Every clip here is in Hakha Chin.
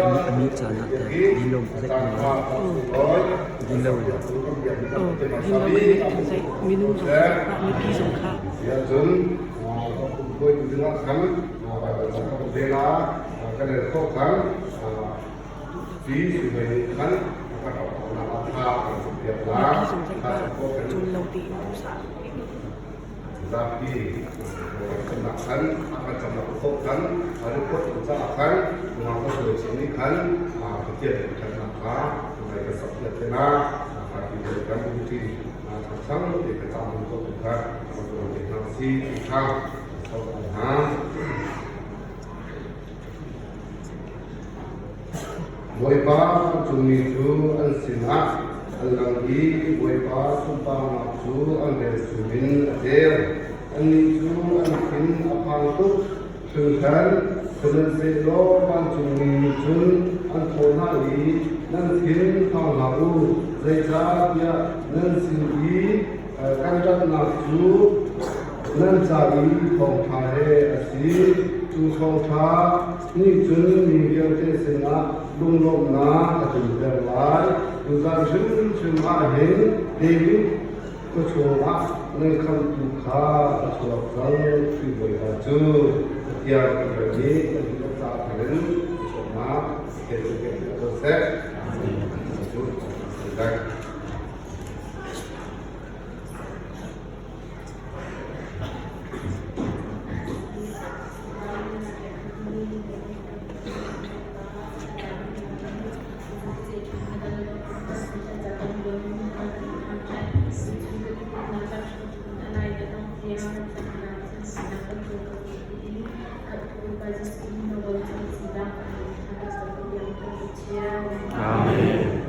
A ni caan ah teh dilawm zeih dilo Minung zong kha mipi zong kha. Mipi zong zeih dah cun lo tein duhsah. Zapi nak khan a kan camnak khawh khan report caah khan nungak ka sawi chin nih khan Pathian thatnak kha ngai ka sak piak te na ti kan committee changchang te ka cam ko kha te hna si ti kha sok hna. Bawipa vancungmi cu an sinah an lang i Bawipa sunparnak cu an velchum in a ceu. Annih cu an thin a phang tuk hringhran, sihmanhsehlaw vancungmi nih cun an thawh hna i, Nan thin phang hlah u, zeicahtiah nan sin i kan ṭanhnak cu nan ca i thawngṭha he a si. Cu thawngṭha nih cun mi vialte sinah lunglawmhnak a tlunter lai. Tuzan hrimhrim ah hin David khua chungah nan khamhtu kha a chuak cang. Khrih Bawipa cu Pathian kan ram nih kan duh caah khan chuaknak he cu seh. Amen.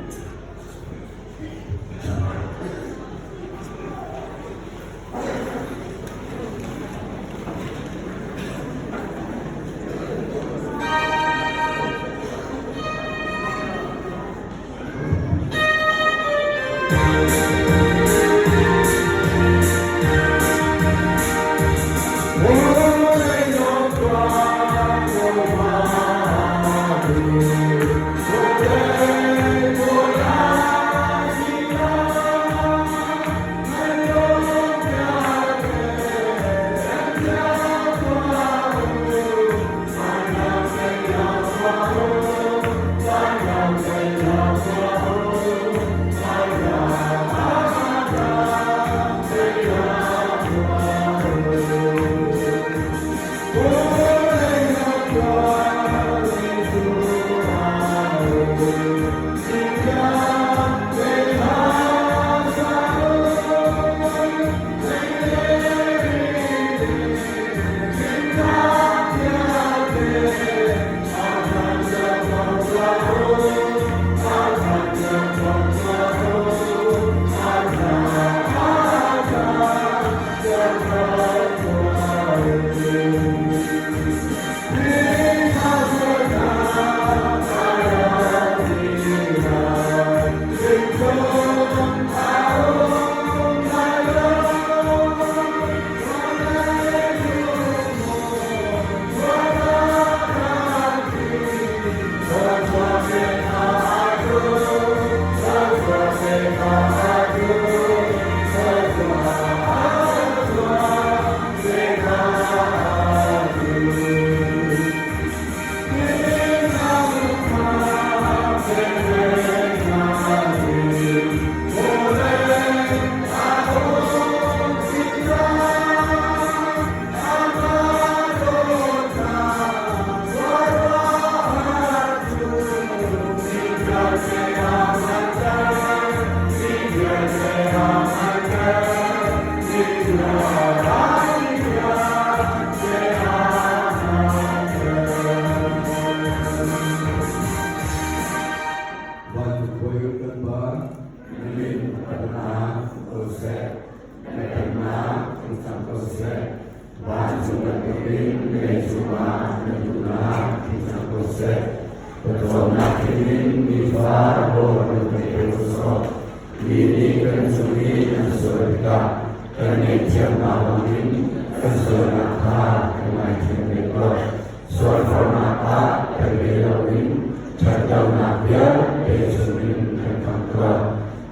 pehzulh in kan khamh tuah.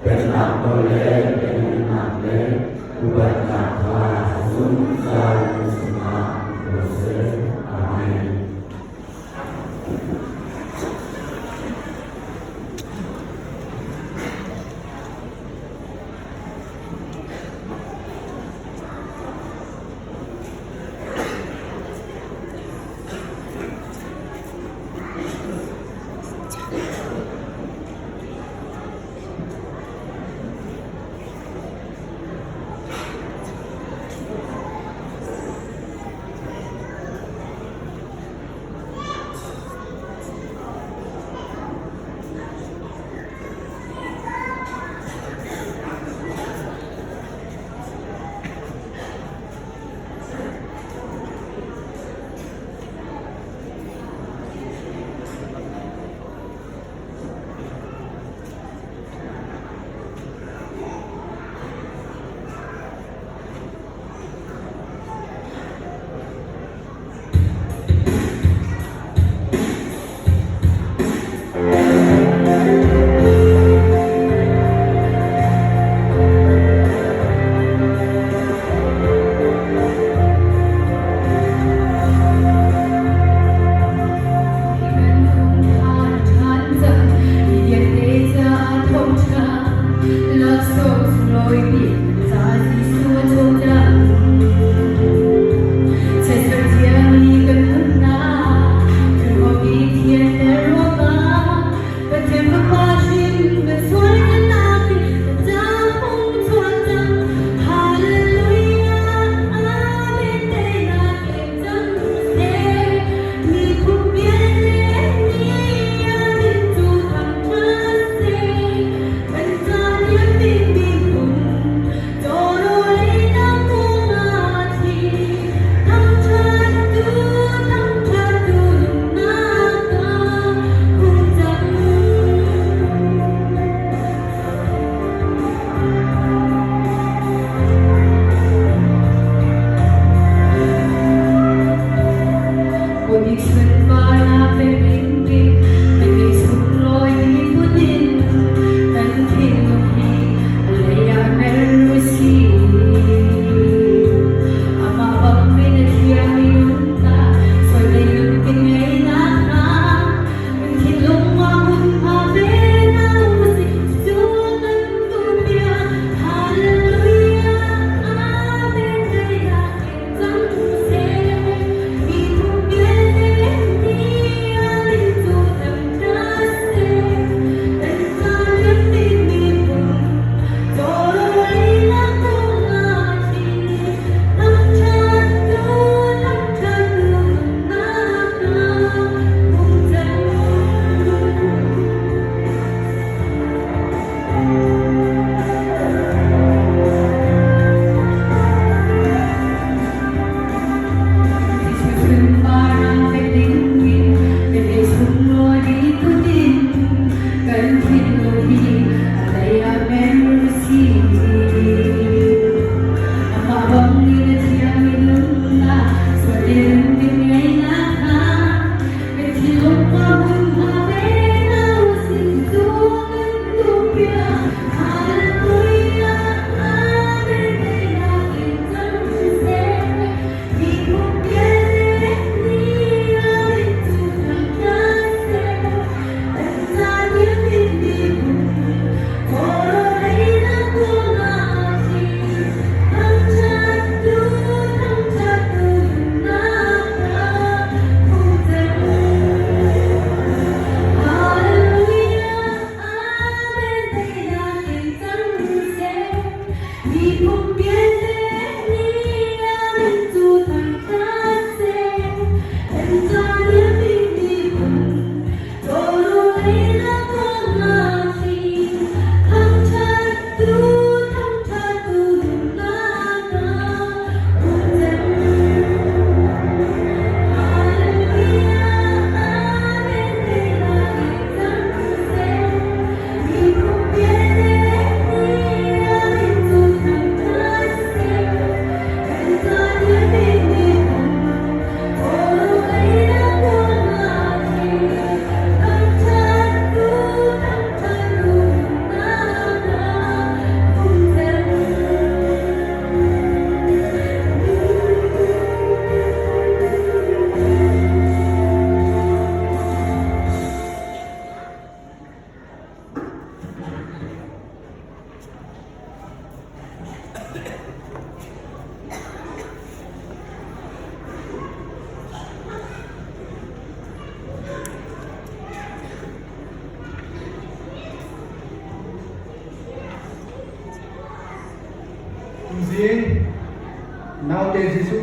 Pennak nawl le lianhngannak le upatnak kha zungzal na sinah um ko seh. Amen.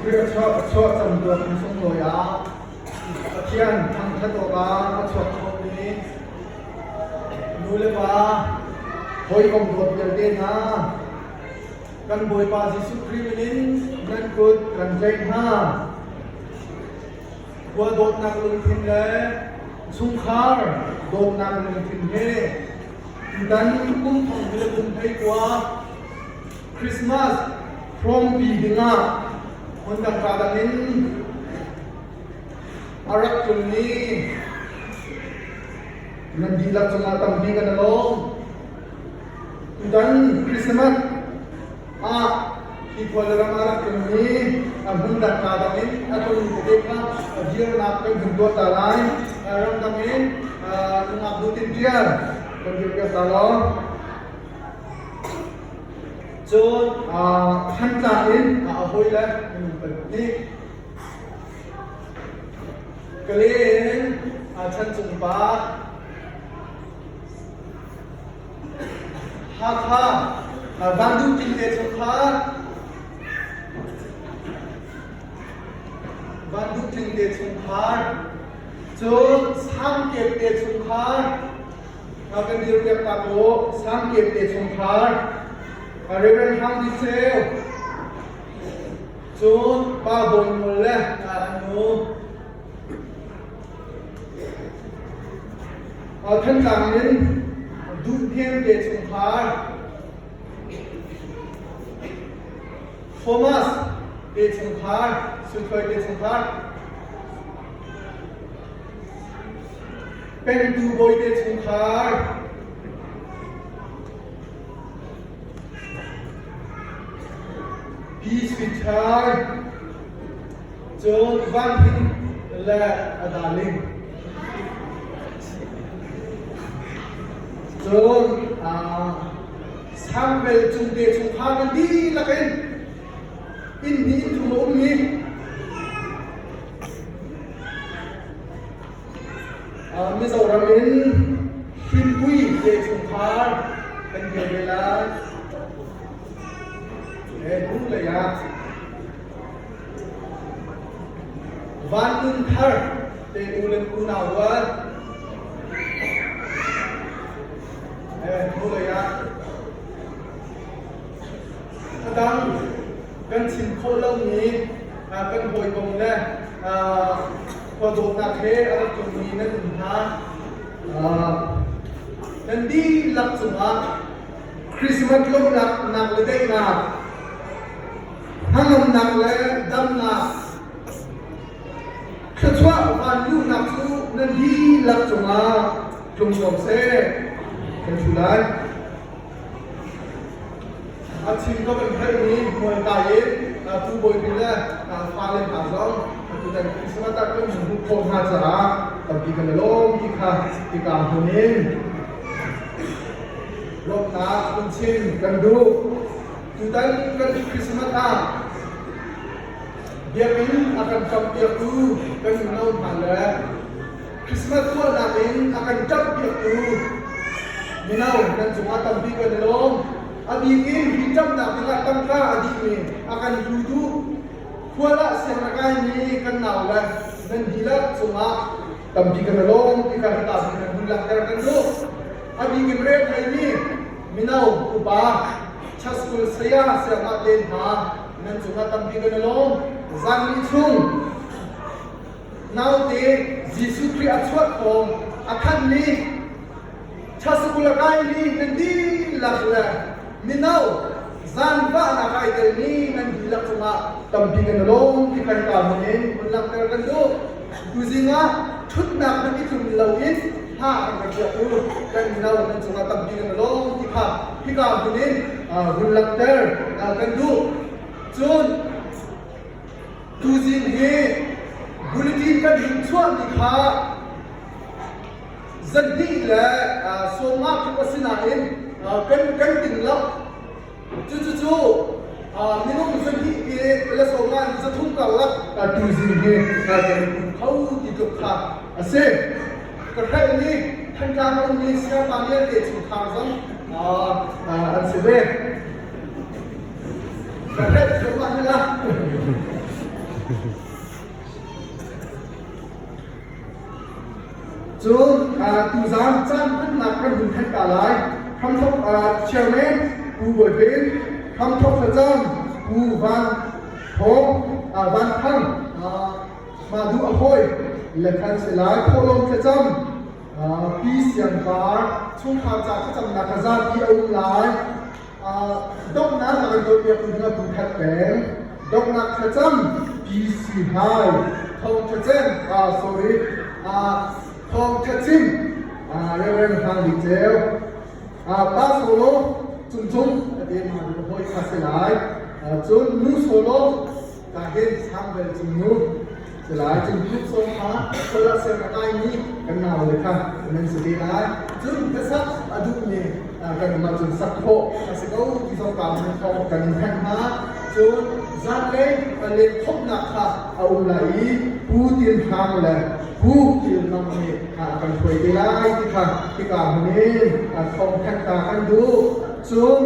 Khrih a chuah cangtuak ni sunglawi ah Pathian thangṭhat awkah a chuak khomi nu le pa hawikom dawt vialte hna, kan Bawipa Jesuh Khrih min in nan kut kan tlaih hna. Khua dawtnak lungthin le chungkhar dawtnak lungthin he tutan kum thong le kum hlei kua Christmas hrawmpi dingah hmundang ka dang in a rak tlungmi nan dihlak cungah tampi kan i lawm. Tutan Christmas ah hi khua le ram a rak tlungmi a hmundang ka dang in a tlungmi tete kha dirnak kan hun tuah ta lai. Ramdang in nungak bu tin ṭial kan dirpiak ta law. Cun Thantlang in a hawile minung pahnih Kale in Chanchung pa Hakha Vanduh Tinte chungkhar Vanduh Tinte chungkhar cun Sangkep te chungkhar Kan dirpiak ta ko Sangkep te chungkhar Reverend Hang Ni Ceu cun Pa Bawi Nawl le a nu Thantlang in Duh Hnem te chungkhar Thomas te chungkhar Suthuai te chungkhar Pengtu bawite chungkhar Pi Sui Thai cun Van Hing le a darling cun Samuel Cungte chungkhar nan dihlak in inn hnih inn thum a ummi Mizoram in Hrimpui te chungkhar kan dir ve lai. He hnu lei ah Van Nun Thar te u le unau rual he hnu lei ah a dang kan chim khawh lomi kan hawikom le khua dawtnak he a rak tlungmi nan um hna. Nan dihlak cungah Christmas lawmhnak nak le daihnak, hnangamnak le damnak, thluachuah van luhnak cu nan dihlak cungah tlung ko seh. Kan thu lai. A chim ka van theihmi hmualkai in Pu Bawi Pi le fale hna zong tutan Christmas ah kan hmuh khawh hna caah tampi kan i lawm ti kha hika hmun in lawmhnak hun chim kan duh. Tutan kan Christmas ah biakinn a kan campiaktu kan mino hna le Christmas tuahnak in a kan ṭamhpiaktu mino nan cungah tampi kan i lawm. A bik in hi ṭamhnak dingah tangka a dihmi a kan hlutu khual ah siang a kaimi kan nau le nan dihlak cungah tampi kan i lawm ti kha hika hin kan hun langhter kan duh. A bik in rel theimi mino upa church school saya siangah te hna nan cungah tampi kan i lawm. Zanni chung Naute Jesuh Khrih a chuah thawng a thanhmi Chasukul a kaimi nan dihlak le mino zaanfahnak ai telmi nan dihlak cungah tampi kan i lawm ti kan ka hmun in hun langhter kan duh. Tuzing ah ṭhutnak hmanh i tlum loin hna kan ka khiah u kan mino nan cungah tampi kan i lawm ti kha hika hmun in hun langhter kan duh. Cun Tuzing hi bulletin kan hun chuahmi kha zanhnih le sawmnga tluk a si nain kan ting lo. Cucucu minung zahnih le sawmnga in zathum karlak tuzing hi kan um kho ti tluk kha a si. Ka hrelhmi Thantlang ummi Siapa vialte chungkhar zong an si ve. Cun tuzaan caan hmannak kan hun thanh ta lai. Hramthok Chairman Pu Bawi Hrin, Hramthok Thlacam Pu Van Thawng Van Thang Mah duh a hawi le khan si lai. Thawhlawm thlacam Pi Siang Par chungkhar ca thlacamnak kha zapi a um lai. Donghnak a kan tuahpiaktu ding ah bu khat peng. Donghnak thlacam Pi Si Hai Thawng Tha Cem sorry Thawng Tha Cim Reverend Hang Bik Ceu Pa Solo Cung Cung a ti ma duh hawi kha si lai. Cun Nu Solo Ka hin Sangvel Cung Nu si lai. Cun group song kha solar siang a kaimi kan nau le kha nan si te lai. Cun hlasak a duhmi kan um ahcun sak khawh a si ko ti zong ka mun thawng kan in thanh hna. Cun zanlei len khawmhnak kha a um lai i Pu Tin Hang le Pu Kil Mang nih a kan hruai te lai ti kha hika hmun in thawng thanh ta kan duh. Cun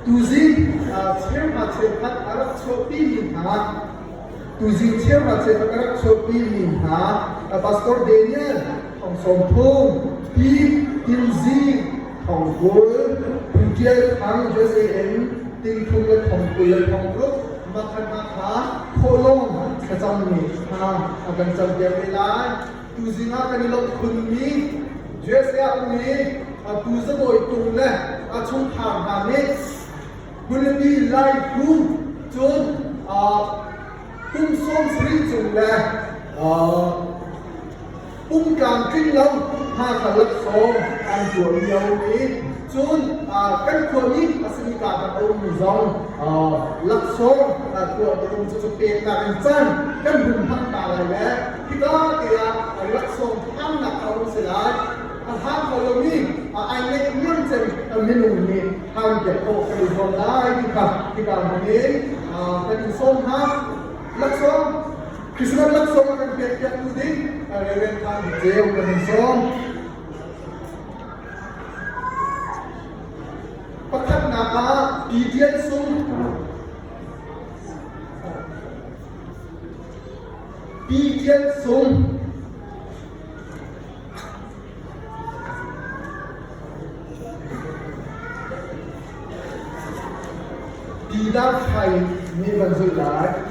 Tuzing cheuhra cheukhat a rak chuahpimi hna tuzing cheuhra cheukhat a rak chuahpimi hna Pastor Daniel thong 30, Pi Tin Zing thong 20, Pu Tial Thang JSAN 30 le thong 20 le thong 60 makhan hna kha thawhlawm thlacam nih hna a kan campiak te lai. Tuzing ah kan i lawmh khunmi USA ummi Pu Za Bawi Tung le a chungkhar hna nih Hmunlipi Lai Phu cun kum 70 cung le pumtlam tling lo hna kha laksawng an tuah lio i cun kan khuami a simi ka dang a ummi zong laksawng tuah ding cu peknak in caan kan hun hmang ta lai le hika te ah laksawng hlannak a um si lai. A hlang kho lomi ai neih niam cem minung nih hlan piak khawh kan i zuam lai ti kha hika hmun in kan in sawm hna. Laksawng Christmas laksawng a kan pek piaktu ding Reverend Thang Ceu kan in sawm. Pakhatnak ah Pi Sung Pi Tian Sung Ti dar thai nih van zulh lai.